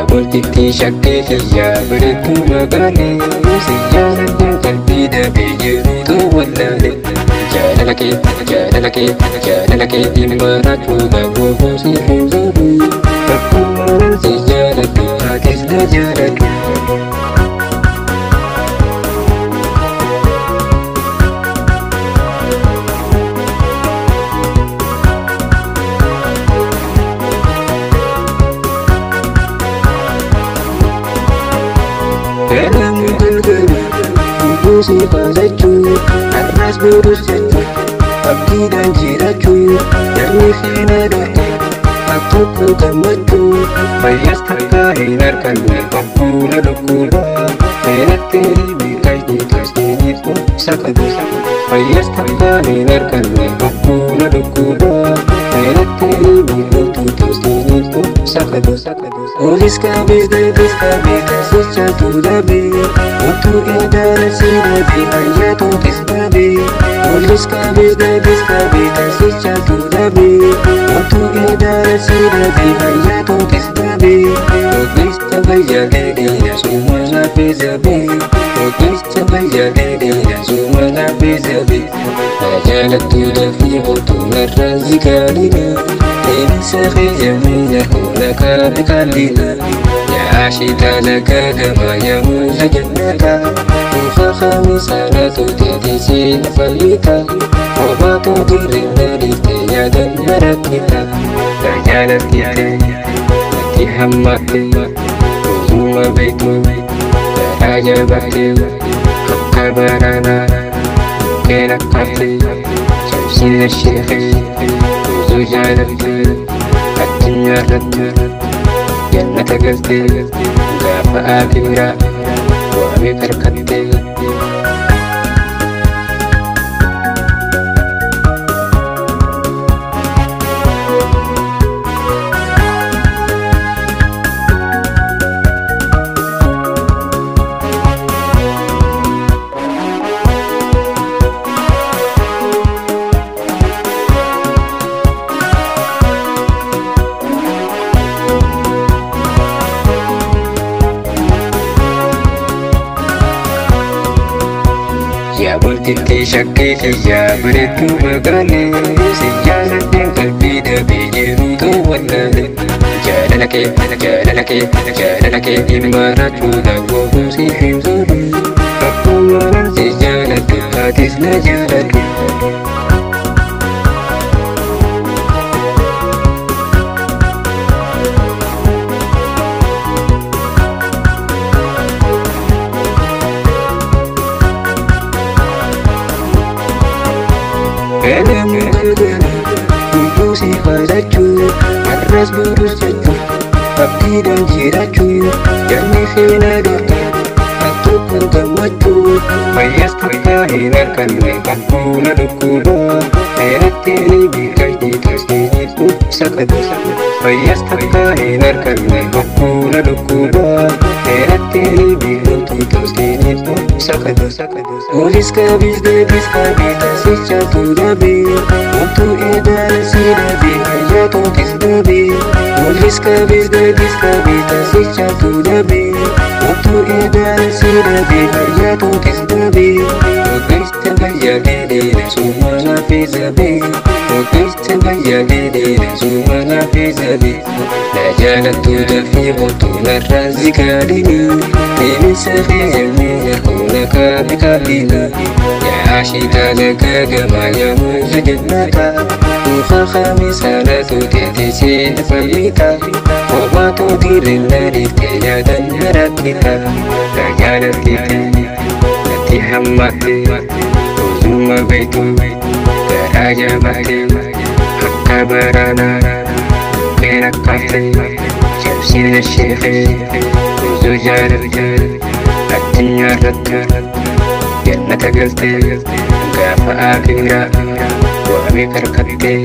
Bultitti shakkee kiyyaa bareedduu magaalee si jaaladheen qalbii dhabee jiruutu wallaale. Jaalala kee, jaalala kee, jaalala kee dhimma raachuu si hin sobu. Akkuma si jaaladhu atis na jaaladhu. Ganamuu galgala lubbuu si faasachuu, har'as borus jechuu, abdiidhaan jiraachuu, jarri feena dhorke ak tokko gammachuu, fayyaas takka hin arganne fuula dhukkuba seenatti beekayni taasiniif saqabu. Fayyaas takka hin arganne fuula dhukkuba seenatti beekayni taasiniif saqabu. Olis kabis dabis kabis tasicha tu dabe, Utu edara si dabe, hayatu tis dabe. Olis kabis dabis kabis tasicha tu dabe, Utu edara si dabe, hayatu tis dabe. Ogista baya gede ya suma na bezabe, Ogista baya gede ya suma na bezabe. Ajalatu dafi hotu narrazikalina, Deemsa xiyyamin kuna kabe kalina. Yaa ashita laka gama yaa mulla jannata, Ufa khamisana tuteeti siin fayyita, Hobaatu dirrinna dhiifte yaadan marakkita. Na jaalattite natti hammatte, Osuma beektu garaa jabaatte, akka baranaa bukkeen akkaafte, Shamsiin sheekee osoo jaalatte addunyaa irratti jannata galtee gaafa akiraa waamee karkattee. Yaa bultitti shakkee kiyyaa bareedduu magaalee si jaaladheen qalbii dhabee jiruutu wallaale. Jaalala kee, jaalala kee, jaalala kee dhimma raachuudha goofuu si hin sobu. Akkuma si jaaladhu atis na jaaladhu. Ganamuu galgala lubbuu si faasachuu, har'as borus jechuu, abdiidhaan jiraachuu, jarri feena dhorke ak tokko gammachuu, fayyaas takka hin arganne fuula dhukkuba seenatti ni beekayni taasiniif saqabu. Fayyaas takka hin arganne fuula dhukkuba seenatti ni beekayni taasiniif saqabu. Olis kabis dabis kabis tasicha tu dabe, Utu edara si dabe, hayatu tis dabe. Olis kabis dabis kabis tasicha tu dabe, Utu edara si dabe, hayatu tis dabe. Ogista baya gede suma na fezabe, Ogista baya gede suma na fezabe. Na jaalattu dafii hotu narrazikalina, Deemsa xiyyamin kuna kabe kalina. Yaa ashita laka gama yaa mulla jannata, Ufa khamisana tuteeti siin fayyita, Hobaatu dirrinna dhiifte yaadan marakkita. Na jaalattite natti hammatte, Osuma beektu garaa jabaatte, akka baranaa bukkeen akkaafte, Shamsiin sheekee osoo jaalatte addunyaa irratti jannata galtee gaafa akiraa waamee karkattee.